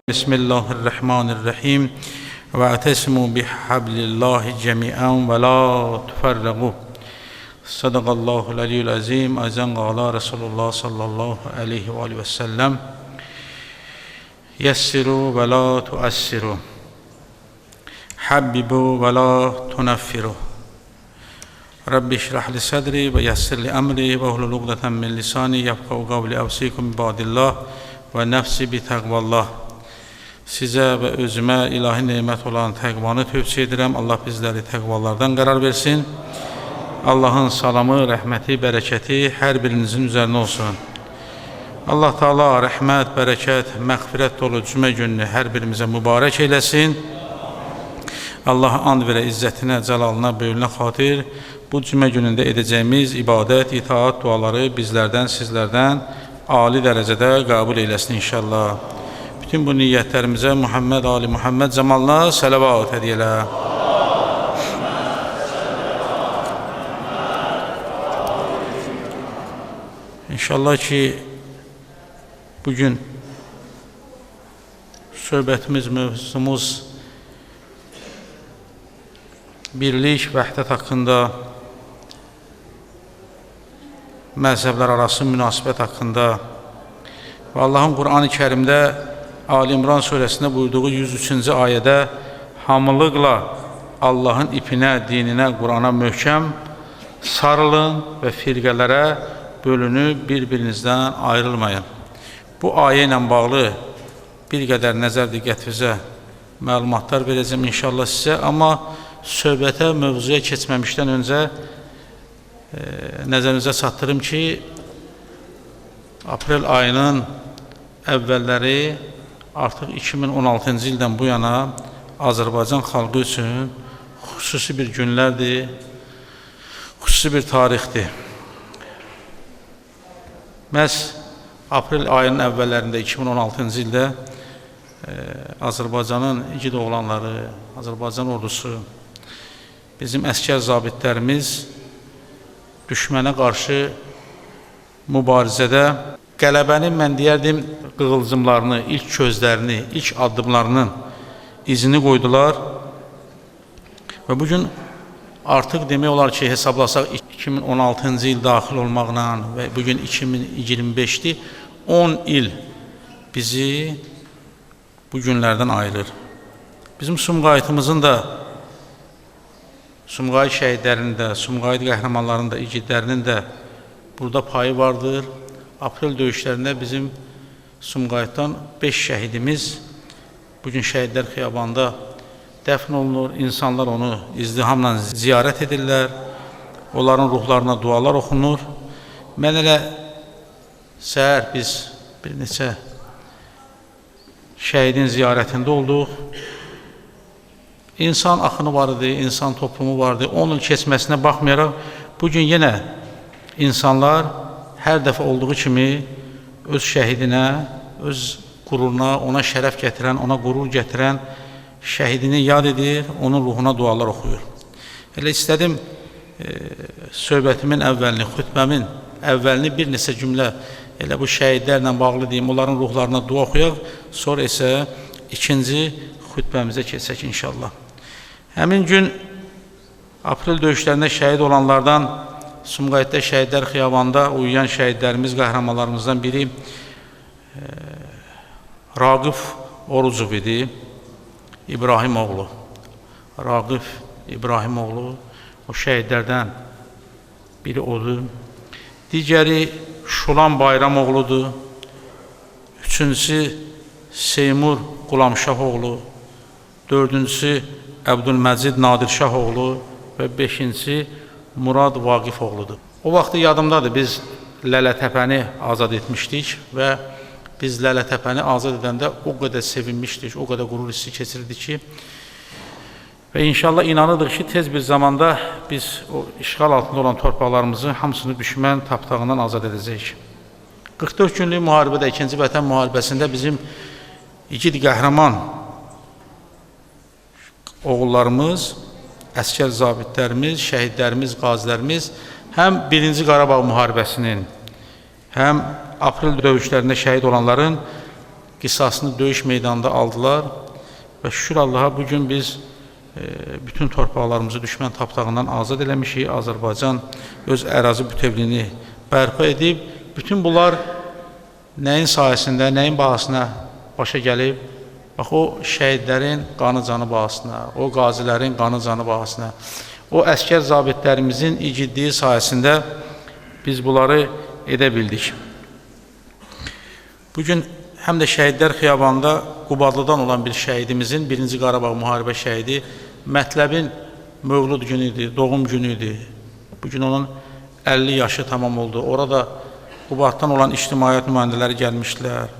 Bismillahirrahmanirrahim. Və ətəsimu bihablillahi cəmiən və la tüfərrəqu. Sadaqallahu əliyyül əzim. Əzən qala Resulullah sallallahu aleyhi və aleyhi və səlləm. Yəssiru və la tuəssiru. Habbibu və la tunəffiru. Rabbi şrah li sədri və yəssir li əmri və uhlul uqdətən min lisani yəfqəvu qavli əvsikum ibadillah və nəfsi bi təqvallah. Sizə və özümə ilahi nemət olan təqvanı tövsiyə edirəm. Allah bizləri təqvalardan qərar versin. Allahın salamı, rəhməti, bərəkəti hər birinizin üzərinə olsun. Allah Teala rəhmət, bərəkət, məğfirət dolu cümə gününü hər birimizə mübarək eyləsin. Allah and verə izzətinə, cəlalına, böyülünə xatir bu cümə günündə edəcəyimiz ibadət, itaat duaları bizlərdən, sizlərdən ali dərəcədə qəbul eyləsin inşallah. Bütün bu niyyətlərimizə Muhammed Ali Muhammed cəmalına səlavat hədiyələ. İnşallah ki, bugün söhbətimiz, mövzumuz birlik, vəhdət haqqında, məzhəblər arası münasibət haqqında və Allahın Qur'an-ı Kərimdə Ali İmran surəsində buyurduğu 103-cü ayədə hamılıqla Allahın ipinə, dininə, Qur'ana möhkəm sarılın və firqələrə bölünüb bir-birinizdən ayrılmayın. Bu ayə ilə bağlı bir qədər nəzər diqqətinizə məlumatlar verəcəm inşallah sizə, amma söhbətə, mövzuya keçməmişdən öncə nəzərinizə çatdırım ki, aprel ayının əvvəlləri artıq 2016-cı ildən bu yana Azərbaycan xalqı üçün xüsusi bir günlərdir, xüsusi bir tarixdir. Məhz aprel ayının əvvəllərində 2016-cı ildə Azərbaycanın igid oğlanları, Azərbaycan ordusu, bizim əskər zabitlərimiz düşmənə qarşı mübarizədə qələbənin, mən deyərdim, qığılcımlarını, ilk közlərini, ilk addımlarının izini qoydular. Və bugün artıq demək olar ki, hesablasaq 2016-cı il daxil olmaqla və bugün 2025-dir, 10 il bizi bu günlərdən ayırır. Bizim Sumqayıtımızın da, Sumqayıt şəhidlərinin də, Sumqayıt qəhrəmanlarının da, igidlərinin də burada payı vardır. Aprel döyüşlərində bizim Sumqayıtdan 5 şəhidimiz bugün Şəhidlər Xiyabanında dəfn olunur. İnsanlar onu izdihamla ziyarət edirlər. Onların ruhlarına dualar oxunur. Mən elə səhər biz bir neçə şəhidin ziyarətində olduq. İnsan axını var idi, insan toplumu vardı. 10 il keçməsinə baxmayaraq bugün yenə insanlar hər dəfə olduğu kimi öz şəhidinə, öz qüruruna, ona şərəf gətirən, ona qürur gətirən şəhidini yad edir, onun ruhuna dualar oxuyur. Elə istədim söhbətimin əvvəlini, xütbəmin əvvəlini bir neçə cümlə elə bu şəhidlərlə bağlı deyim, onların ruhlarına dua oxuyaq, sonra isə ikinci xütbəmizə keçsək inşallah. Həmin gün aprel döyüşlərində şəhid olanlardan Sumqayıtda Şəhidlər Xiyabanında uyuyan şəhidlərimiz, qəhrəmanlarımızdan biri Raqif Orucov idi, İbrahimoğlu. Raqif İbrahimoğlu o şəhidlərdən biri odur. Digəri Şulan Bayramoğludur. Üçüncüsü Seymur Qulamşahoğlu. Dördüncüsü Əbdülməcid Nadirşahoğlu və beşincisi Murad Vaqifoğludur. O vaxtı yadımdadır, biz Lələtəpəni azad etmişdik və biz Lələtəpəni azad edəndə o qədər sevinmişdik, o qədər qürur hissi keçirdik ki, və inşallah inanırdıq ki, tez bir zamanda biz o işğal altında olan torpaqlarımızı hamısını düşmən tapdağından azad edəcəyik. 44 günlük müharibədə, İkinci Vətən müharibəsində bizim igid qəhrəman oğullarımız, əskər zabitlərimiz, şəhidlərimiz, qazilərimiz həm Birinci Qarabağ müharibəsinin, həm aprel döyüşlərində şəhid olanların qisasını döyüş meydanında aldılar və şükür Allaha bugün biz bütün torpaqlarımızı düşmən tapdağından azad eləmişik. Azərbaycan öz ərazi bütövlüyünü bərpa edib. Bütün bunlar nəyin sayəsində, nəyin bahasına başa gəlib? Bax, o şəhidlərin qanı canı bahasına, o qazilərin qanı canı bahasına, o əskər zabitlərimizin igidliyi sayəsində biz bunları edə bildik. Bugün həm də Şəhidlər Xiyabanında Qubadlıdan olan bir şəhidimizin, 1-ci Qarabağ müharibə şəhidi Mətləbin mövlud günü idi, doğum günü idi. Bugün onun 50 yaşı tamam oldu. Orada Qubaddan olan ictimaiyyət nümayəndələri gəlmişdilər.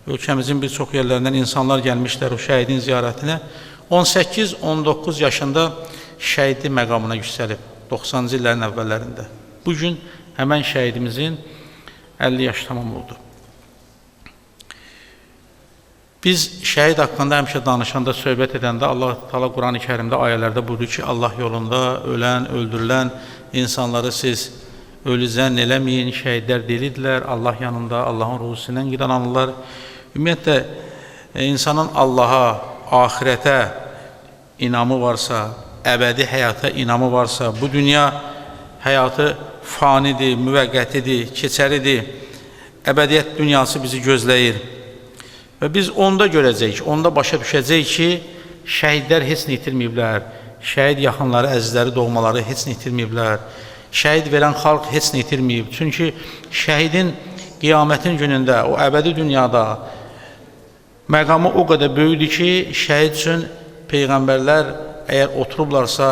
Ölkəmizin bir çox yerlərindən insanlar gəlmişlər o şəhidin ziyarətinə. 18-19 yaşında şəhidlik məqamına yüksəlib 90-cı illərin əvvəllərində. Bugün həmən şəhidimizin 50 yaşı tamam oldu. Biz şəhid haqqında həmişə danışanda, söhbət edəndə Allah Teala Quran-ı Kərimdə ayələrdə buyurur ki, Allah yolunda ölən, öldürülən insanları siz ölü zənn eləməyin, şəhidlər diridirlər, Allah yanında, Allahın ruhusundan qidalanırlar. Ümumiyyətlə, insanın Allaha, axirətə inamı varsa, əbədi həyata inamı varsa, bu dünya həyatı fanidir, müvəqqətidir, keçəridir, əbədiyyət dünyası bizi gözləyir. Və biz onda görəcəyik, onda başa düşəcəyik ki, şəhidlər heç nə itirməyiblər, şəhid yaxınları, əzizləri, doğmaları heç nə itirməyiblər, şəhid verən xalq heç nə itirməyib. Çünki şəhidin qiyamətin günündə, o əbədi dünyada məqamı o qədər böyükdür ki, şəhid üçün peyğəmbərlər əgər oturublarsa,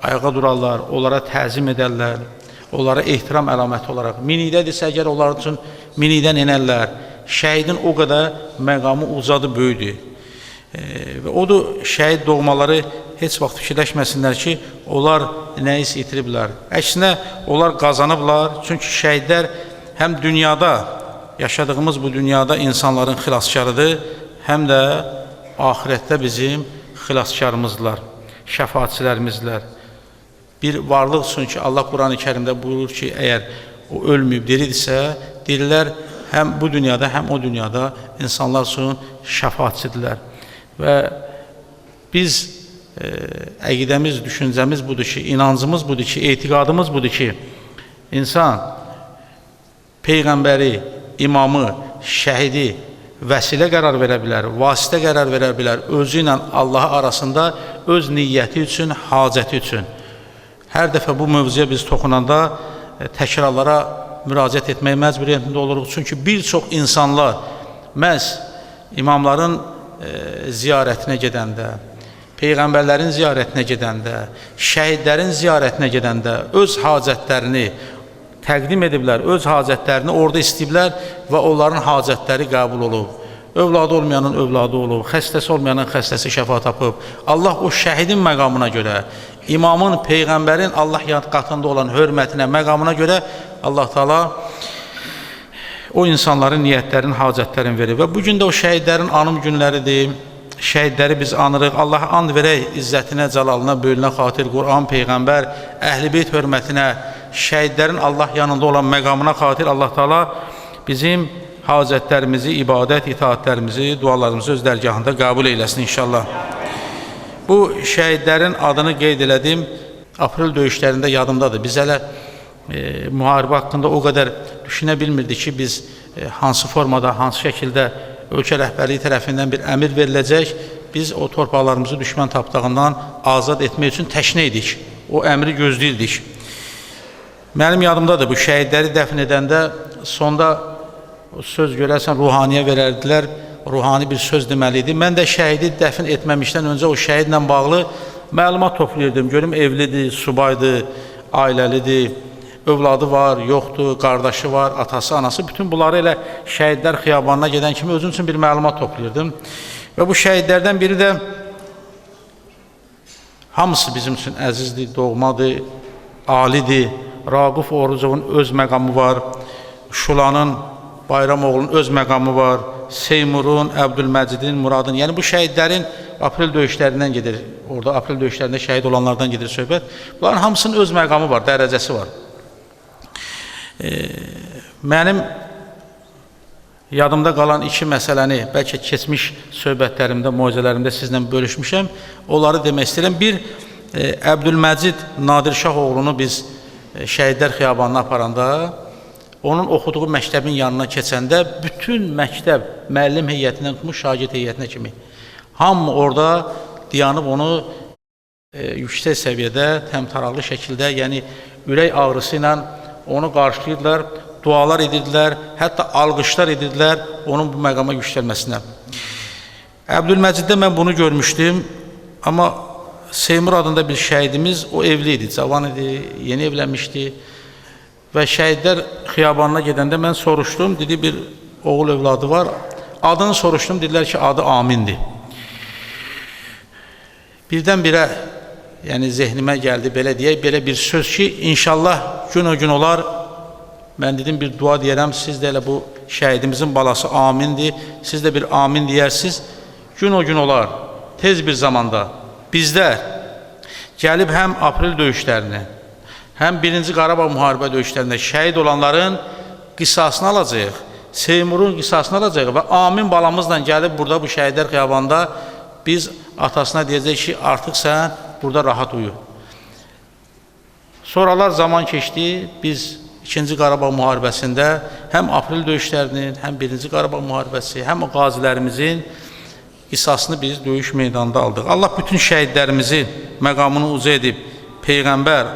ayağa durarlar, onlara təzim edərlər, onlara ehtiram əlaməti olaraq. Minikdədirsə, əgər onlar üçün minikdən enərlər. Şəhidin o qədər məqamı ucadı, böyüdür. Və odur, şəhid doğmaları heç vaxt fikirləşməsinlər ki, onlar nəyisə itiriblər. Əksinə, onlar qazanıblar. Çünki şəhidlər həm dünyada, yaşadığımız bu dünyada insanların xilaskarıdır, həm də axirətdə bizim xilaskarımızdırlar, şəfaatçilərimizdirlər. Bir varlıq üçün ki, Allah Quran-ı Kərimdə buyurur ki, əgər o ölməyib, diridirsə, dirilər həm bu dünyada, həm o dünyada insanlar üçün şəfaatçidirlər. Və biz əqidəmiz, düşüncəmiz budur ki, inancımız budur ki, etiqadımız budur ki, insan peyğəmbəri, imamı, şəhidi vəsilə qərar verə bilər, vasitə qərar verə bilər, özü ilə Allah arasında öz niyyəti üçün, hacəti üçün. Hər dəfə bu mövzuya biz toxunanda təkrarlara müraciət etmək məcburiyyətində oluruq. Çünki bir çox insanlar məhz imamların ziyarətinə gedəndə, peyğəmbərlərin ziyarətinə gedəndə, şəhidlərin ziyarətinə gedəndə öz hacətlərini təqdim ediblər, öz hacətlərini orada istəyiblər və onların hacətləri qəbul olub. Övladı olmayanın övladı olub, xəstəsi olmayanın xəstəsi şəfa tapıb. Allah o şəhidin məqamına görə, imamın, peyğəmbərin Allah qatında olan hörmətinə, məqamına görə Allah Teala o insanların niyyətlərin, hacətlərini verir. Və bugün də o şəhidlərin anım günləridir. Şəhidləri biz anırıq. Allaha and verək izzətinə, cəlalına, böyülünə xatir, Quran, peyğəmbər, əhl-i beyt hörmətinə, şəhidlərin Allah yanında olan məqamına xatir Allah Teala bizim hacətlərimizi, ibadət, itaatlərimizi, dualarımızı öz dərgahında qəbul eyləsin inşallah. Bu şəhidlərin adını qeyd elədim. Aprel döyüşlərində yadımdadır. Biz hələ müharibə haqqında o qədər düşünə bilmirdik ki, biz hansı formada, hansı şəkildə ölkə rəhbərliyi tərəfindən bir əmir veriləcək, biz o torpaqlarımızı düşmən tapdağından azad etmək üçün təşnə idik. O əmri gözləyirdik. Mənim yadımdadır, bu şəhidləri dəfn edəndə sonda söz görərsən ruhaniyə verərdilər, ruhani bir söz deməli idi. Mən də şəhidi dəfn etməmişdən öncə o şəhidlə bağlı məlumat toplayırdım. Görüm evlidir, subaydır, ailəlidir, övladı var, yoxdur, qardaşı var, atası, anası. Bütün bunları elə şəhidlər xiyabanına gedən kimi özüm üçün bir məlumat toplayırdım. Və bu şəhidlərdən biri də hamısı bizim üçün əzizdir, doğmadır, alidir. Raqif Orucovun öz məqamı var, Şulanın, Bayramoğlunun öz məqamı var, Seymurun, Əbdülməcidin, Muradın. Yəni bu şəhidlərin aprel döyüşlərindən gedir. Orada aprel döyüşlərində şəhid olanlardan gedir söhbət. Bunların hamısının öz məqamı var, dərəcəsi var. Mənim Yadımda qalan iki məsələni bəlkə keçmiş söhbətlərimdə, moizələrimdə sizlə bölüşmüşəm. Onları demək istəyirəm. Bir, Əbdülməcid Nadir Şahoğlunu biz Şəhidlər Xiyabanına aparanda, onun oxuduğu məktəbin yanına keçəndə bütün məktəb müəllim heyətindən tutmuş şagird heyətinə kimi hamı orada dayanıb onu yüksək səviyyədə, təmtəraqlı şəkildə, yəni ürək ağrısı ilə onu qarşılayırdılar, dualar edirdilər, hətta alqışlar edirdilər onun bu məqama yüksəlməsinə. Əbdülməciddə mən bunu görmüşdüm, amma Seymur adında bir şəhidimiz, o evli idi, cavan idi, yeni evlənmişdi və Şəhidlər Xiyabanına gedəndə mən soruşdum, dedi bir oğul övladı var, adını soruşdum, dedilər ki, adı Amindir. Birdən-birə, yəni zehnimə gəldi, belə deyək, belə bir söz ki, inşallah gün o gün olar, mən dedim bir dua deyərəm, siz də elə bu şəhidimizin balası Amindir, siz də bir amin deyərsiniz, gün o gün olar, tez bir zamanda bizlər gəlib həm aprel döyüşlərini, həm 1-ci Qarabağ müharibə döyüşlərində şəhid olanların qisasını alacağıq, Seymurun qisasını alacağıq və amin balamızla gəlib burada bu Şəhidlər Xiyabanında biz atasına deyəcək ki, artıq sən burada rahat uyu. Sonralar zaman keçdi, biz 2-ci Qarabağ müharibəsində həm aprel döyüşlərinin, həm 1-ci Qarabağ müharibəsi, həm o qazilərimizin qisasını biz döyüş meydanında aldıq. Allah bütün şəhidlərimizi məqamını uca edib, Peyğəmbər,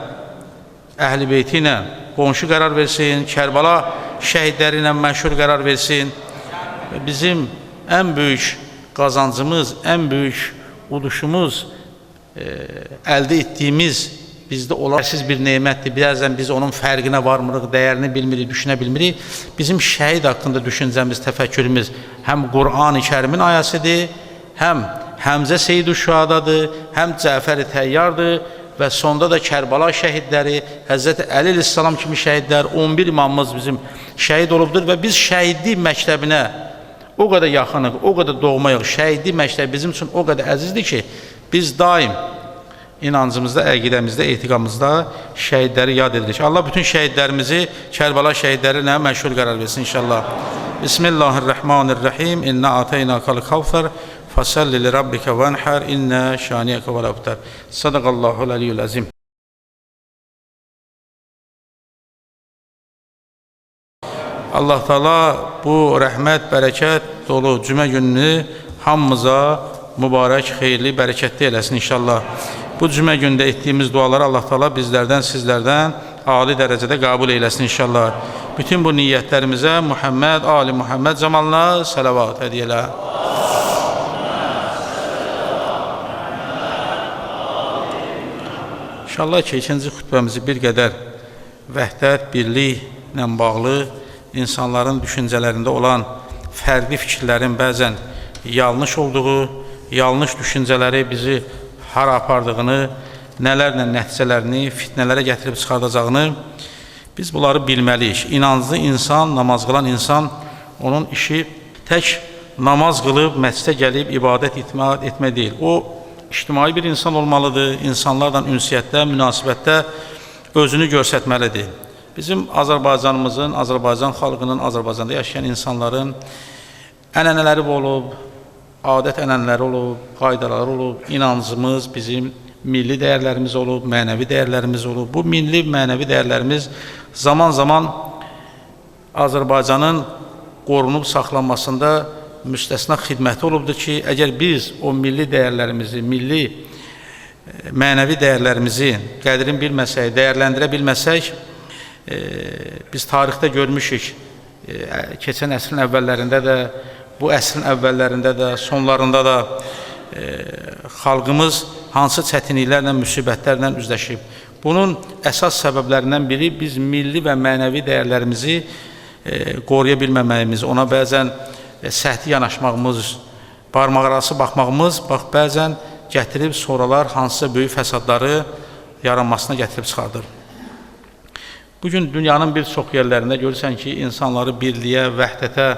Əhl-i Beyti ilə qonşu qərar versin, Kərbəla şəhidləri ilə məşhur qərar versin. Bizim ən böyük qazancımız, ən böyük uduşumuz, əldə etdiyimiz bizdə olan dəyərsiz bir nemətdir. Bəzən biz onun fərqinə varmırıq, dəyərini bilmirik, düşünə bilmirik. Bizim şəhid haqqında düşüncəmiz, təfəkkürümüz həm Qur'an-ı Kərimin ayəsidir, həm Həmzə Seyyid-i Şühadadır, həm Cəfər-i Təyyardır və sonda da Kərbəla şəhidləri, Həzrəti Əli əleyhissalam kimi şəhidlər, 11 imamımız bizim şəhid olubdur və biz şəhidlik məktəbinə o qədər yaxınıq, o qədər doğmayıq. Şəhidlik məktəbi bizim üçün o qədər əzizdir ki, biz daim inancımızda, əqidəmizdə, etiqamızda şəhidləri yad edirik. Allah bütün şəhidlərimizi Kərbəla şəhidləri ilə məşhur qərar versin inşallah. Bismillahirrahmanirrahim. İnna ataynakal kavfər fasalli li rabbika venhar inna şaniyaka vel abtar. Sadaqallahul aliyyul azim. Allah Teala bu rəhmət, bərəkət dolu cümə gününü hamımıza mübarək, xeyirli, bərəkətli eləsin inşallah. Bu cümə gündə etdiyimiz duaları Allah Teala bizlərdən, sizlərdən ali dərəcədə qəbul eyləsin inşallah. Bütün bu niyyətlərimizə Muhammed, Ali Muhammed camalına səlavat hədiyyə elə. İnşallah ki, ikinci xütbəmizi bir qədər vəhdət, birliklə bağlı insanların düşüncələrində olan fərqli fikirlərin bəzən yanlış olduğu, yanlış düşüncələri bizi hara apardığını, nələrlə nəticələrini, fitnələrə gətirib çıxardacağını biz bunları bilməliyik. İnanclı insan, namaz qılan insan, onun işi tək namaz qılıb, məscidə gəlib, ibadət etmə deyil. O, ictimai bir insan olmalıdır, insanlarla ünsiyyətdə, münasibətdə özünü göstərməlidir. Bizim Azərbaycanımızın, Azərbaycan xalqının, Azərbaycanda yaşayan insanların ənənələri olub, adət ənənələri olub, qaydaları olub, inancımız bizim milli dəyərlərimiz olub, mənəvi dəyərlərimiz olub. Bu milli, mənəvi dəyərlərimiz zaman-zaman Azərbaycanın qorunub saxlanmasında müstəsna xidməti olubdur ki, əgər biz o milli dəyərlərimizi, milli mənəvi dəyərlərimizi qədrini bilməsək, dəyərləndirə bilməsək, biz tarixdə görmüşük, keçən əsrin əvvəllərində də, bu əsrin əvvəllərində də, sonlarında da xalqımız hansı çətinliklərlə, müsibətlərlə üzləşib. Bunun əsas səbəblərindən biri biz milli və mənəvi dəyərlərimizi qoruya bilməməyimiz, ona bəzən səthi yanaşmağımız, barmaq arası baxmağımız, bax, bəzən gətirib sonralar hansısa böyük fəsadları yaranmasına gətirib çıxardır. Bugün dünyanın bir çox yerlərində görürsən ki, insanları birliyə, vəhdətə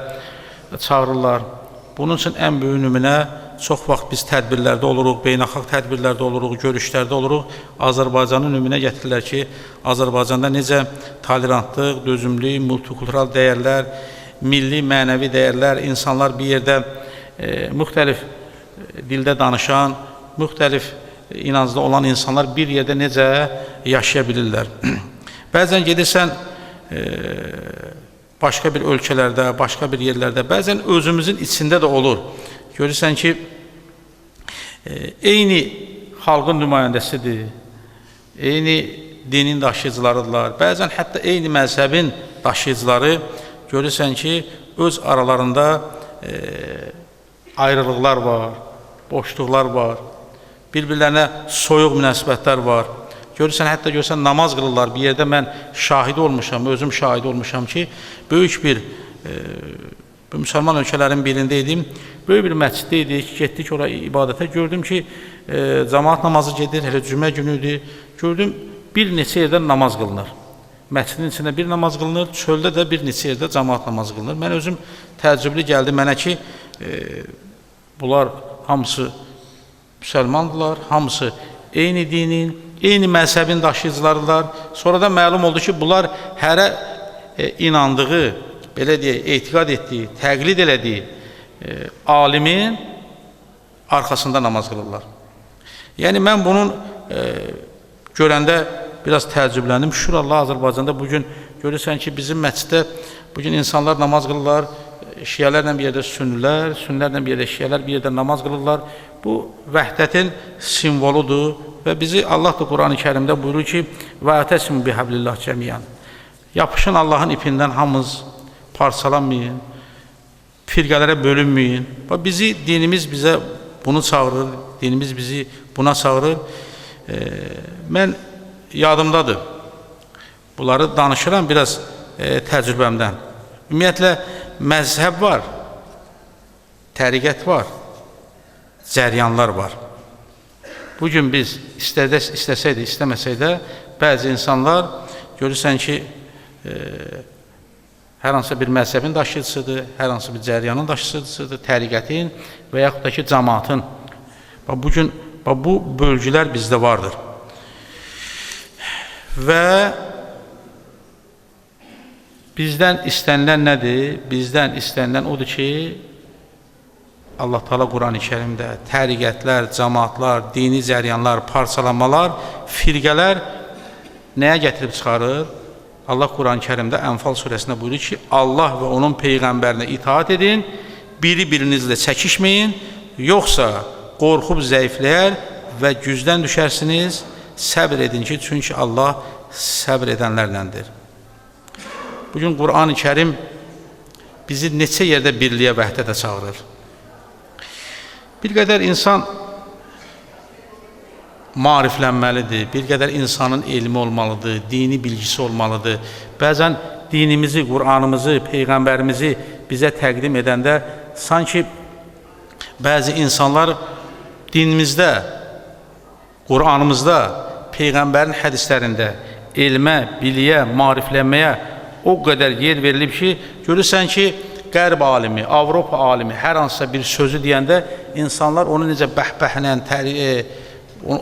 çağırırlar. Bunun üçün ən böyük nümunə çox vaxt biz tədbirlərdə oluruq, beynəlxalq tədbirlərdə oluruq, görüşlərdə oluruq. Azərbaycanı nümunə gətirirlər ki, Azərbaycanda necə tolerantlıq, dözümlük, multikultural dəyərlər, milli, mənəvi dəyərlər, insanlar bir yerdə müxtəlif dildə danışan, müxtəlif inancda olan insanlar bir yerdə necə yaşaya bilirlər. Bəzən gedirsən başqa bir ölkələrdə, başqa bir yerlərdə, bəzən özümüzün içində də olur. Görürsən ki, eyni xalqın nümayəndəsidir, eyni dinin daşıyıcılarıdırlar, bəzən hətta eyni məzhəbin daşıyıcıları görürsən ki, öz aralarında ayrılıqlar var, boşluqlar var, bir-birlərinə soyuq münasibətlər var. Görürsən, hətta görürsən, namaz qılırlar. Bir yerdə mən şahidi olmuşam, özüm şahidi olmuşam ki, böyük bir müsəlman ölkələrin birində idim, böyük bir məsciddə idik, getdik ora ibadətə, gördüm ki, cəmaat namazı gedir, hələ cümə günü idi, gördüm, bir neçə yerdə namaz qılınır. Məscidin içində bir namaz qılınır, çöldə də bir neçə yerdə cəmaat namazı qılınır. Mən özüm təəccüblü gəldi mənə ki, bunlar hamısı müsəlmandılar, hamısı eyni dinin, eyni məzhəbin daşıyıcılarıdırlar. Sonradan məlum oldu ki, bunlar hərə inandığı, belə deyək, etiqad etdiyi, təqlid elədiyi alimin arxasında namaz qılırlar. Yəni, mən bunun görəndə biraz təəccübləndim. Şükür Allah, Azərbaycanda bugün görürsən ki, bizim məsciddə bugün insanlar namaz qılırlar, şiələrlə bir yerdə sünnilər, sünnilərlə bir yerdə şiələr bir yerdə namaz qılırlar. Bu, vəhdətin simvoludur və bizi Allah da Quran-ı Kərimdə buyurur ki, və ətəsimu bihablillah cəmiyan. Yapışın Allahın ipindən hamınız, parçalanmayın, firqələrə bölünməyin. Və bizi, dinimiz bizə bunu çağırır, dinimiz bizi buna çağırır. Mən yadımdadır, bunları danışıram biraz təcrübəmdən. Ümumiyyətlə, məzhəb var, təriqət var, cəryanlar var. Bugün biz istəsək də, istəməsək də bəzi insanlar görürsən ki, hər hansısa bir məzhəbin daşıyıcısıdır, hər hansı bir cəryanın daşıyıcısıdır, təriqətin və yaxud da ki, cəmaatın. Bugün bu bölgülər bizdə vardır. Və bizdən istənilən nədir? Bizdən istənilən odur ki, Allah Teala Quran-ı Kərimdə təriqətlər, cəmaatlar, dini cəryanlar, parçalanmalar, firqələr nəyə gətirib çıxarır? Allah Quran-ı Kərimdə Ənfal surəsində buyurur ki, Allah və onun peyğəmbərinə itaat edin, biri-birinizlə çəkişməyin, yoxsa qorxub zəifləyər və gücdən düşərsiniz, səbr edin ki, çünki Allah səbr edənlərləndir. Bugün Quran-ı Kərim bizi neçə yerdə birliyə, vəhdətə çağırır. Bir qədər insan maariflənməlidir, bir qədər insanın elmi olmalıdır, dini bilgisi olmalıdır. Bəzən dinimizi, Qur'anımızı, Peyğəmbərimizi bizə təqdim edəndə sanki bəzi insanlar dinimizdə, Qur'anımızda, Peyğəmbərin hədislərində elmə, biliyə, maariflənməyə o qədər yer verilib ki, görürsən ki, Qərb alimi, Avropa alimi hər hansısa bir sözü deyəndə insanlar onu necə bəhbəhlə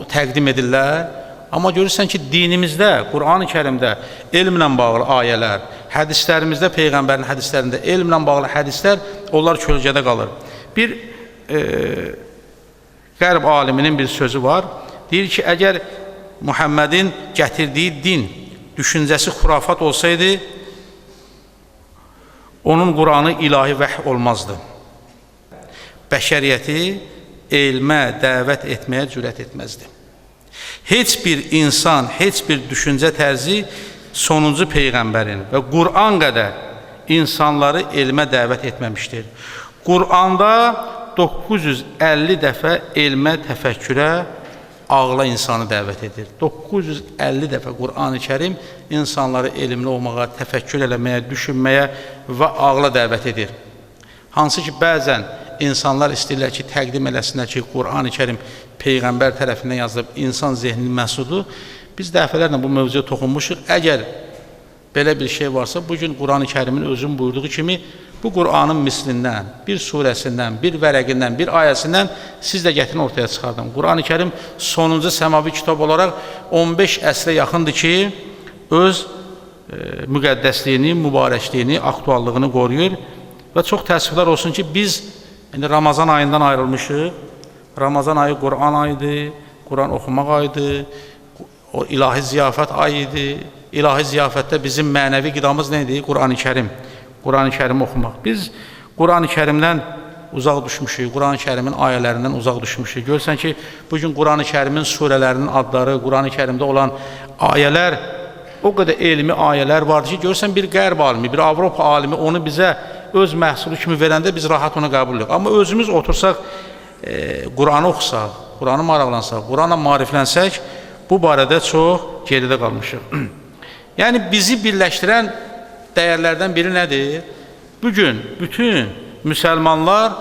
təqdim edirlər. Amma görürsən ki, dinimizdə, Qur'an-ı Kərimdə elmlə bağlı ayələr, hədislərimizdə, Peyğəmbərin hədislərində elmlə bağlı hədislər, onlar kölgədə qalır. Bir Qərb aliminin bir sözü var. Deyir ki, əgər Muhammedin gətirdiyi din düşüncəsi xurafat olsaydı, onun Quranı ilahi vəhy olmazdı. Bəşəriyyəti elmə dəvət etməyə cürət etməzdi. Heç bir insan, heç bir düşüncə tərzi sonuncu peyğəmbərin və Quran qədər insanları elmə dəvət etməmişdir. Quranda 950 dəfə elmə, təfəkkürə, ağla insanı dəvət edir. 950 dəfə Qur'an-ı Kərim insanları elmli olmağa, təfəkkür eləməyə, düşünməyə və ağla dəvət edir. Hansı ki, bəzən insanlar istəyirlər ki, təqdim eləsinlər ki, Qur'an-ı Kərim Peyğəmbər tərəfindən yazılıb, insan zehninin məhsuludur. Biz dəfələrlə bu mövzuya toxunmuşuq. Əgər belə bir şey varsa, bugün Qur'an-ı Kərimin özün buyurduğu kimi bu Qur'anın mislindən, bir surəsindən, bir vərəqindən, bir ayəsindən siz də gətirin ortaya çıxardın. Qur'an-ı Kərim sonuncu səmavi kitab olaraq 15 əsrə yaxındır ki, öz müqəddəsliyini, mübarəkliyini, aktuallığını qoruyur. Və çox təəssüflər olsun ki, biz indi Ramazan ayından ayrılmışıq. Ramazan ayı Quran ayıdır, Quran oxumaq ayıdır, o ilahi ziyafət ayı idi. İlahi ziyafətdə bizim mənəvi qidamız nə idi? Quran-ı Kərim. Quran-ı Kərimi oxumaq. Biz Quran-ı Kərimdən uzaq düşmüşük, Quran-ı Kərimin ayələrindən uzaq düşmüşük. Görürsən ki, bugün Quran-ı Kərimin surələrinin adları, Quran-ı Kərimdə olan ayələr, o qədər elmi ayələr vardır ki, görürsən bir qərb alimi, bir Avropa alimi onu bizə öz məhsulu kimi verəndə biz rahat onu qəbul edirik. Amma özümüz otursaq, Quranı oxusaq, Quranı maraqlansaq, Quranla maariflənsək, bu barədə çox geridə qalmışıq. Yəni, bizi birləşdirən dəyərlərdən biri nədir? Bugün bütün müsəlmanlar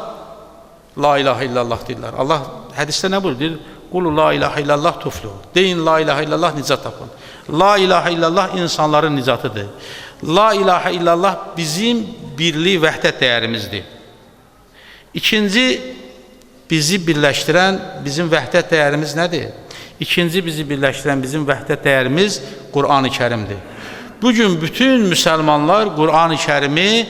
la ilahə illallah deyirlər. Allah hədisdə nə buyurur? Deyir, qulu la ilahə illallah tufluhu. Deyin la ilahə illallah nicat tapın. La ilahə illallah insanların nicatıdır. La ilahə illallah bizim birlik, vəhdət dəyərimizdir. İkinci, bizi birləşdirən bizim vəhdət dəyərimiz nədir? İkinci, bizi birləşdirən bizim vəhdət dəyərimiz Qur'an-ı Kərimdir. Bugün bütün müsəlmanlar Qur'an-ı Kərimi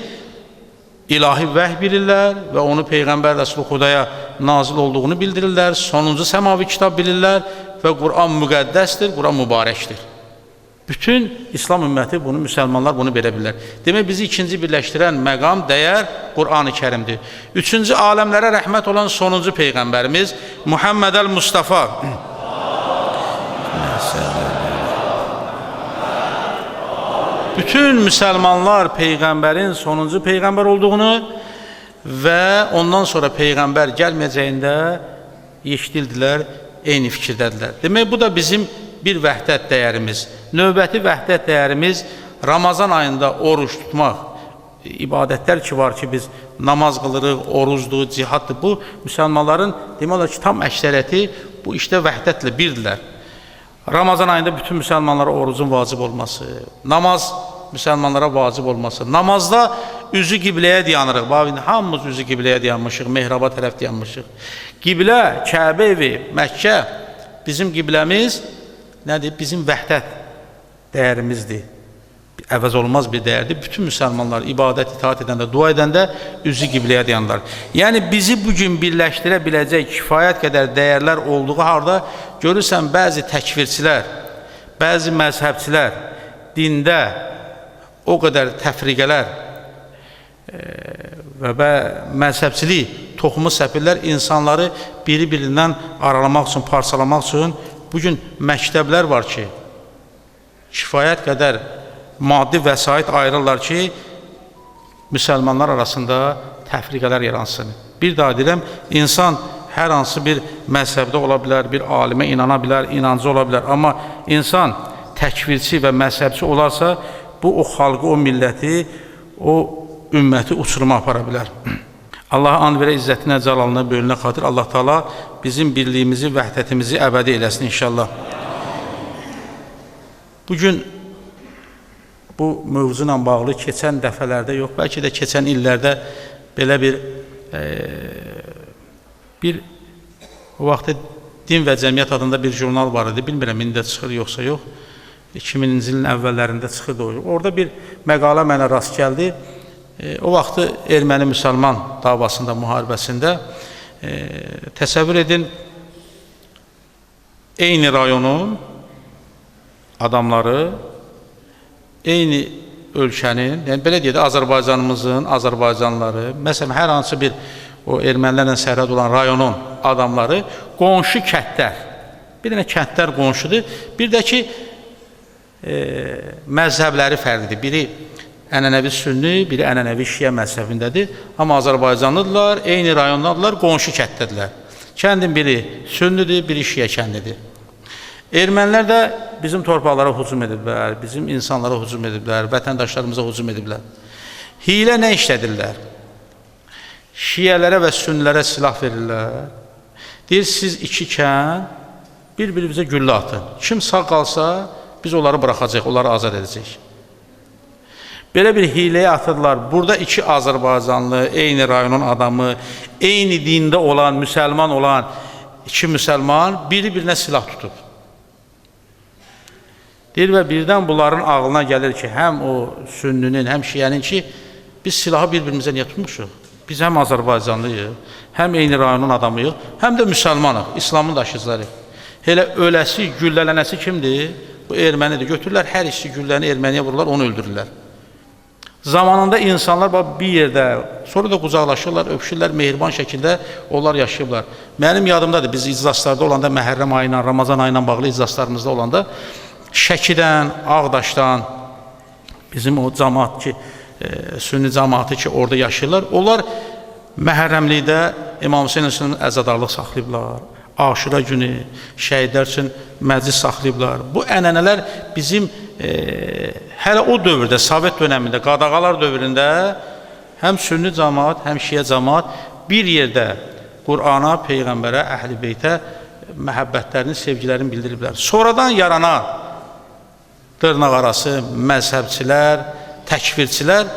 ilahi vəhy bilirlər və onu Peyğəmbər Rəsul Xudaya nazil olduğunu bildirirlər, sonuncu səmavi kitab bilirlər və Qur'an müqəddəsdir, Qur'an mübarəkdir. Bütün İslam ümməti bunu, müsəlmanlar bunu belə bilirlər. Demək, bizi ikinci birləşdirən məqam, dəyər Qur'an-ı Kərimdir. Üçüncü, aləmlərə rəhmət olan sonuncu Peyğəmbərimiz Muhammed əl-Mustafa. Bütün müsəlmanlar Peyğəmbərin sonuncu Peyğəmbər olduğunu və ondan sonra Peyğəmbər gəlməyəcəyində yeşdildilər, eyni fikirdədirlər. Demək, bu da bizim bir vəhdət dəyərimiz. Növbəti vəhdət dəyərimiz Ramazan ayında oruç tutmaq. İbadətlər ki var ki, biz namaz qılırıq, orucdur, cihaddır. Bu, müsəlmanların demək olar ki, tam əksəriyyəti bu işdə vəhdətlə birdirlər. Ramazan ayında bütün müsəlmanlara orucun vacib olması, namaz müsəlmanlara vacib olması, namazda üzü qibləyə dayanırıq. Bax, indi hamımız üzü qibləyə dayanmışıq, mehraba tərəf dayanmışıq. Qiblə, Kəbə evi, Məkkə, bizim qibləmiz nədir? Bizim vəhdət dəyərimizdir. Əvəz olmaz bir dəyərdir. Bütün müsəlmanlar ibadət, itaat edəndə, dua edəndə üzü qibləyə dayanırlar. Yəni, bizi bugün birləşdirə biləcək kifayət qədər dəyərlər olduğu harda görürsən, bəzi təkfirçilər, bəzi məzhəbçilər dində o qədər təfriqələr və məzhəbçilik toxumu səpirlər, insanları biri-birindən aralamaq üçün, parçalamaq üçün. Bugün məktəblər var ki, kifayət qədər maddi vəsait ayırırlar ki, müsəlmanlar arasında təfriqələr yaransın. Bir daha deyirəm, insan hər hansı bir məzhəbdə ola bilər, bir alimə inana bilər, inancı ola bilər. Amma insan təkfirçi və məzhəbçi olarsa, bu o xalqı, o milləti, o ümməti uçuruma apara bilər. Allaha and verə, izzətinə, cəlalına, böyünə xatir Allah Teala bizim birliyimizi, vəhdətimizi əbədi eləsin inşallah. Bugün bu mövzu ilə bağlı keçən dəfələrdə yox, bəlkə də keçən illərdə belə bir o vaxtda Din və Cəmiyyət adında bir jurnal var idi. Bilmirəm, indi də çıxır yoxsa yox. 2000-ci ilin əvvəllərində çıxırdı o. Orada bir məqalə mənə rast gəldi. O vaxtı erməni-müsəlman davasında, müharibəsində təsəvvür edin, eyni rayonun adamları, eyni ölkənin, yəni belə deyək də, Azərbaycanımızın, Azərbaycanlıları, məsələn, hər hansı bir o ermənilərlə sərhəd olan rayonun adamları, qonşu kəndlər, bir dənə kəndlər qonşudur, bir də ki, məzhəbləri fərqlidir. Biri ənənəvi sünni, biri ənənəvi şiə məzhəbindədir. Amma Azərbaycanlıdırlar, eyni rayondadırlar, qonşu kənddədirlər. Kəndin biri sünnidir, biri şiə kəndidir. Ermənilər də bizim torpaqlara hücum ediblər, bizim insanlara hücum ediblər, vətəndaşlarımıza hücum ediblər. Hiylə nə işlədirlər? Şiələrə və sünnilərə silah verirlər. Deyir, siz iki kənd bir-birimizə güllə atın. Kim sağ qalsa, biz onları buraxacaq, onları azad edəcək. Belə bir hiləyə atırlar. Burada iki Azərbaycanlı, eyni rayonun adamı, eyni dində olan, müsəlman olan iki müsəlman biri-birinə silah tutub. Deyir və birdən bunların ağlına gəlir ki, həm o sünninin, həm şiənin ki, Biz silahı bir-birimizə niyə tutmuşuq? Biz həm Azərbaycanlıyıq, həm eyni rayonun adamıyıq, həm də müsəlmanıq, İslamın daşıyıcılarıyıq. Elə öləsi, güllələnəsi kimdir? Bu ermənidir. Götürürlər, hər ikisi gülləni erməniyə vururlar, onu öldürürlər. Zamanında insanlar bir yerdə, sonra da qucaqlaşırlar, öpüşürlər, mehriban şəkildə onlar yaşayıblar. Mənim yadımdadır, biz iclaslarda olanda, Məhərrəm ayı ilə, Ramazan ayı ilə bağlı iclaslarımızda olanda Şəkidən, Ağdaşdan, bizim o cəmaat ki, sünni cəmaatı ki, orada yaşayırlar, onlar Məhərrəmlikdə İmam Hüseyn üçün əzadarlıq saxlayıblar. Aşura günü şəhidlər üçün məclis saxlayıblar. Bu ənənələr bizim hələ o dövrdə, Sovet dönəmində, qadağalar dövründə həm sünni cəmaat, həm şiə cəmaat bir yerdə Qur'ana, Peyğəmbərə, Əhl-i Beytə məhəbbətlərini, sevgilərini bildiriblər. Sonradan yaranan dırnaq arası məzhəbçilər, təkfirçilər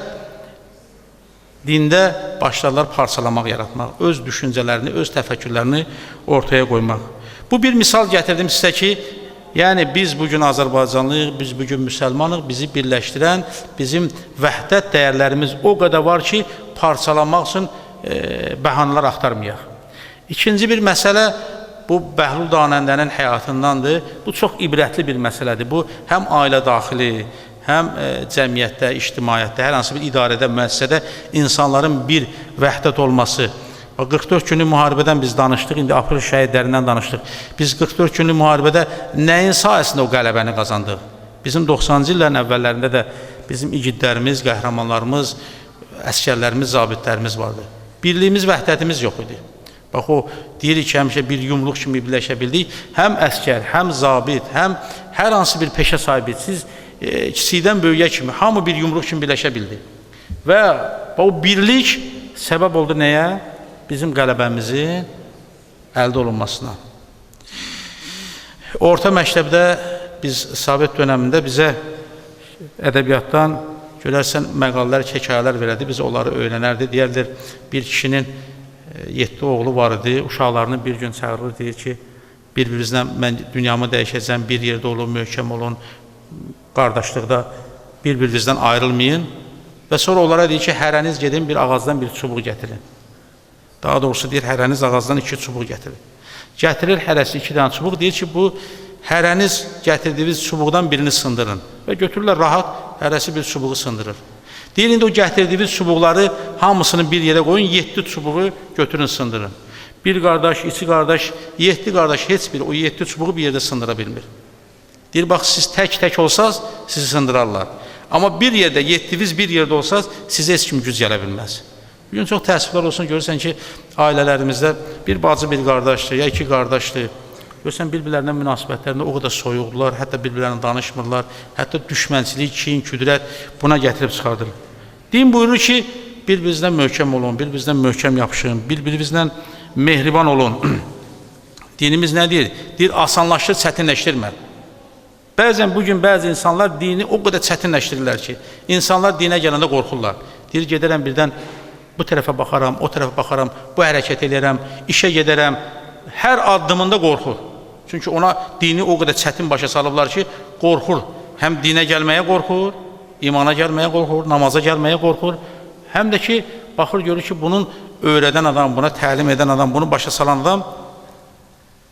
dində başlarlar parçalamaq, yaratmaq, öz düşüncələrini, öz təfəkkürlərini ortaya qoymaq. Bu bir misal gətirdim sizə ki, yəni biz bugün Azərbaycanlıyıq, biz bugün müsəlmanıq, bizi birləşdirən bizim vəhdət dəyərlərimiz o qədər var ki, parçalamaq üçün bəhanələr axtarmayaq. İkinci bir məsələ bu Bəhlul Danəndənin həyatındandır. Bu çox ibrətli bir məsələdir. Bu həm ailə daxili, həm cəmiyyətdə, ictimaiyyətdə, hər hansı bir idarədə, müəssisədə insanların bir vəhdət olması. 44 günlük müharibədən biz danışdıq, indi aprel şəhidlərindən danışdıq. Biz 44 günlük müharibədə nəyin sayəsində o qələbəni qazandıq? Bizim 90-cı illərin əvvəllərində də bizim igidlərimiz, qəhrəmanlarımız, əsgərlərimiz, zabitlərimiz vardı. Birliyimiz, vəhdətimiz yox idi. Bax o, deyirik ki, həmişə bir yumruq kimi birləşə bildik. Həm əsgər, həm zabit, həm hər hansı bir peşə sahibi, siz kiçikdən böyüyə kimi hamı bir yumruq kimi birləşə bildi. Və o birlik səbəb oldu nəyə? Bizim qələbəmizin əldə olunmasına. Orta məktəbdə biz Sovet dönəmində bizə ədəbiyyatdan görərsən məqalələr, hekayələr verərdi, biz onları öyrənərdi. Deyərlər, bir kişinin 7 oğlu var idi, uşaqlarını bir gün çağırır, deyir ki, bir-birinizlə mən dünyamı dəyişəcəm, bir yerdə olun, möhkəm olun, qardaşlıqda bir-birinizdən ayrılmayın. Və sonra onlara deyir ki, hərəniz gedin bir ağacdan bir çubuq gətirin. Daha doğrusu deyir, hərəniz ağacdan 2 çubuq gətirin. Gətirir hərəsi 2 dənə çubuq, deyir ki, bu hərəniz gətirdiyiniz çubuqdan birini sındırın. Və götürürlər rahat, hərəsi bir çubuğu sındırır. Deyir, indi o gətirdiyiniz çubuqları hamısını bir yerə qoyun, 7 çubuğu götürün, sındırın. Bir qardaş, 2 qardaş, 7 qardaş heç biri o 7 çubuğu bir yerdə sındıra bilmir. Deyir, bax, siz tək-tək olsaz, sizi sındırarlar. Amma bir yerdə, 7-niz bir yerdə olsaz, sizə heç kim güc gələ bilməz. Bugün çox təəssüflər olsun, görürsən ki, ailələrimizdə bir bacı bir qardaşdır, ya 2 qardaşdır. Görürsən, bir-birlərinə münasibətlərində o qədər soyuqdular, hətta bir-birlərinə danışmırlar, hətta düşmənçilik, kin, küdrət buna gətirib çıxardır. Din buyurur ki, bir-birinizdən möhkəm olun, bir-birinizdən möhkəm yapışın, bir-birinizlə mehriban olun. Dinimiz nə deyir? Deyir, asanlaşdır, çətinləşdirmə. Bəzən bugün bəzi insanlar dini o qədər çətinləşdirirlər ki, insanlar dinə gələndə qorxurlar. Deyir, gedərəm birdən bu tərəfə baxaram, o tərəfə baxaram, bu hərəkət eləyərəm, işə gedərəm. Hər addımında qorxur. Çünki ona dini o qədər çətin başa salıblar ki, qorxur. Həm dinə gəlməyə qorxur, imana gəlməyə qorxur, namaza gəlməyə qorxur. Həm də ki, baxır, görür ki, bunun öyrədən adam, buna təlim edən adam, bunu başa salan adam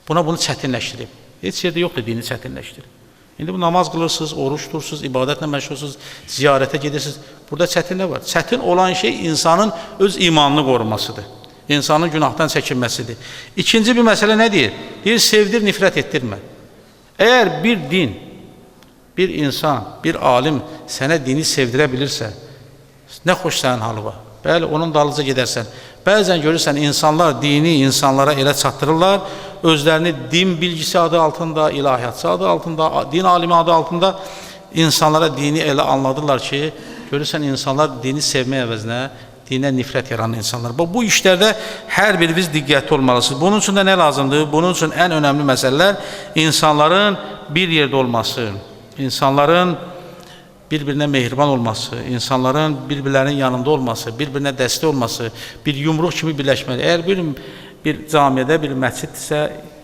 buna bunu çətinləşdirib. Heç yerdə yoxdur dini çətinləşdirib. İndi bu namaz qılırsınız, oruç tutursunuz, ibadətlə məşğulsunuz, ziyarətə gedirsiniz. Burada çətin nə var? Çətin olan şey insanın öz imanını qorumasıdır. İnsanın günahdan çəkinməsidir. İkinci bir məsələ nə deyir? Deyir, sevdir, nifrət etdirmə. Əgər bir din, bir insan, bir alim sənə dini sevdirə bilirsə, nə xoş sənin halı var. Bəli, onun dalınca gedərsən. Bəzən görürsən, insanlar dini insanlara elə çatdırırlar, özlərini din bilgisi adı altında, ilahiyyatçı adı altında, din alimi adı altında insanlara dini elə anladırlar ki, görürsən, insanlar dini sevmək əvəzinə dinə nifrət yaranan insanlar. Bu işlərdə hər biriniz diqqətli olmalısınız. Bunun üçün də nə lazımdır? Bunun üçün ən önəmli məsələlər insanların bir yerdə olması, insanların bir-birinə mehriban olması, insanların bir-birlərinin yanında olması, bir-birinə dəstək olması, bir yumruq kimi birləşməli. Əgər bir camiədə bir məsciddirsə,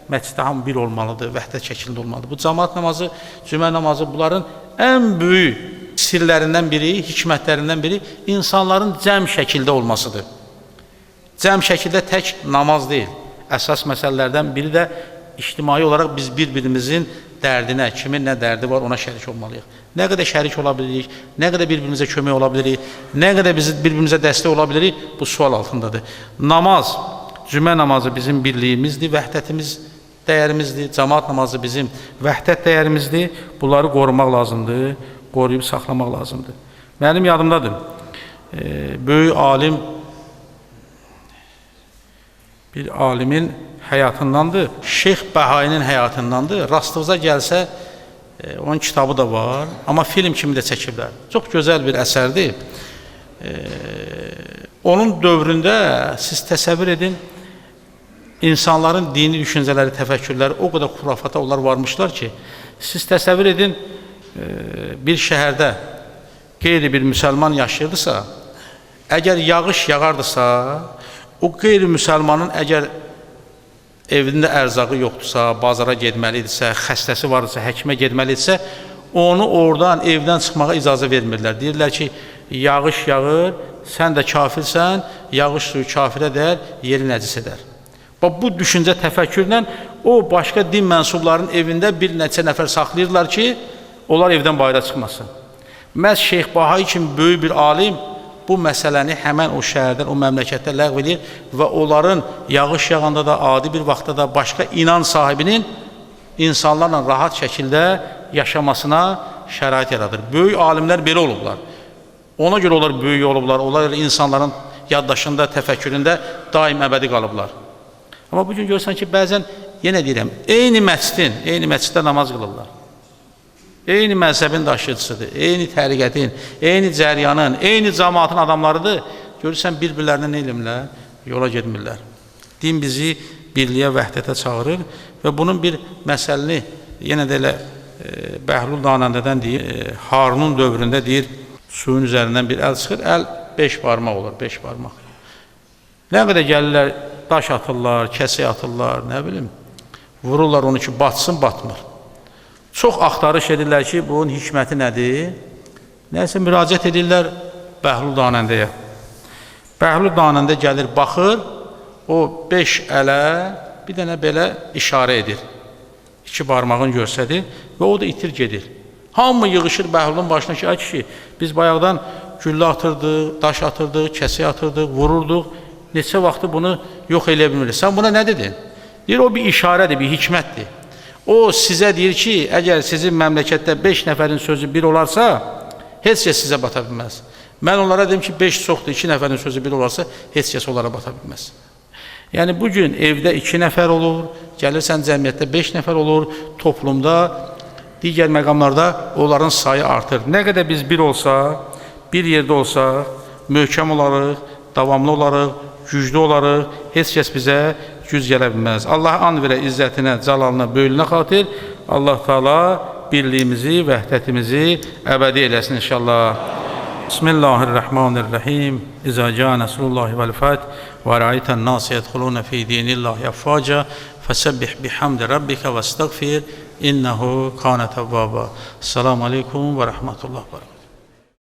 məsciddə hamı bir olmalıdır, vəhdət şəklində olmalıdır. Bu camaat namazı, cümə namazı bunların ən böyük sirlərindən biri, hikmətlərindən biri insanların cəm şəkildə olmasıdır. Cəm şəkildə tək namaz deyil. Əsas məsələlərdən biri də ictimai olaraq biz bir-birimizin dərdinə, kimin nə dərdi var, ona şərik olmalıyıq. Nə qədər şərik ola bilirik, nə qədər bir-birimizə kömək ola bilirik, nə qədər biz bir-birimizə dəstək ola bilirik, bu sual altındadır. Namaz, cümə namazı bizim birliyimizdir, vəhdətimiz dəyərimizdir, cəmaat namazı bizim vəhdət dəyərimizdir. Bunları qorumaq lazımdır, qoruyub saxlamaq lazımdır. Mənim yadımdadır, böyük alim, bir alimin həyatındandır, Şeyx Bəhainin həyatındandır. Rastınıza gəlsə, onun kitabı da var, amma film kimi də çəkiblər. Çox gözəl bir əsərdir. Onun dövründə siz təsəvvür edin, insanların dini düşüncələri, təfəkkürləri o qədər xurafata onlar varmışlar ki, siz təsəvvür edin, bir şəhərdə qeyri bir müsəlman yaşayırdısa, əgər yağış yağardısa, o qeyri-müsəlmanın əgər evində ərzağı yoxdursa, bazara getməlidirsə, xəstəsi vardısa, həkimə getməlidirsə, onu oradan, evdən çıxmağa icazə vermirlər. Deyirlər ki, yağış yağır, sən də kafirsən, yağış suyu kafirə dəyər, yeri nəcis edər. Bax, bu düşüncə təfəkkürlə o başqa din mənsublarının evində bir neçə nəfər saxlayırlar ki, onlar evdən bayıra çıxmasın. Məhz Şeyx Bahai kimi böyük bir alim bu məsələni həmən o şəhərdən, o məmləkətdə ləğv edir və onların yağış yağanda da, adi bir vaxtda da başqa inan sahibinin insanlarla rahat şəkildə yaşamasına şərait yaradır. Böyük alimlər belə olublar. Ona görə onlar böyük olublar, onlar elə insanların yaddaşında, təfəkküründə daim əbədi qalıblar. Amma bugün görürsən ki, bəzən, yenə deyirəm, eyni məscidin, eyni məsciddə namaz qılırlar. Eyni məzhəbin daşıyıcısıdır, eyni təriqətin, eyni cəryanın, eyni cəmaatın adamlarıdır. Görürsən, bir-birlərinə nə eləmirlər? Yola getmirlər. Din bizi birliyə, vəhdətə çağırır və bunun bir məsələni yenə də elə Bəhlul Danəndədən deyir, Harunun dövründə deyir, suyun üzərindən bir əl çıxır, əl 5 barmaq olur, 5 barmaq. Nə qədər gəlirlər, daş atırlar, kəsək atırlar, nə bilim, vururlar onu ki, batsın, batmır. Çox axtarış edirlər ki, bunun hikməti nədir? Nəsə müraciət edirlər Bəhlul Danəndəyə. Bəhlul Danəndə gəlir, baxır, o 5 ələ bir dənə belə işarə edir. 2 barmağını göstərir və o da itir gedir. Hamı yığışır Bəhlulun başına ki, ay kişi, biz bayaqdan güllə atırdıq, daş atırdıq, kəsək atırdıq, vururduq. Neçə vaxtı bunu yox eləyə bilmirik. Sən buna nə dedin? Deyir, o bir işarədir, bir hikmətdir. O sizə deyir ki, əgər sizin məmləkətdə 5 nəfərin sözü bir olarsa, heç kəs sizə bata bilməz. Mən onlara deyim ki, 5 çoxdur, 2 nəfərin sözü bir olarsa, heç kəs onlara bata bilməz. Yəni, bugün evdə 2 nəfər olur, gəlirsən cəmiyyətdə 5 nəfər olur, toplumda, digər məqamlarda onların sayı artır. Nə qədər biz bir olsaq, bir yerdə olsaq, möhkəm olarıq, davamlı olarıq, güclü olarıq, heç kəs bizə güc gələ bilməz. Allah and verə izzətinə, cəlalına, böyüklüyünə xatir Allah Teala birliyimizi, vəhdətimizi əbədi eləsin inşallah. Bismillahirrahmanirrahim. İza caa nasrullahi vel feth ve ra'ayten nas yedhuluna fi dinillahi afwaca fesebbih bihamdi rabbike vestagfir innehu kana tevvaba. Esselamu aleyküm ve rahmetullah ve berekatuhu.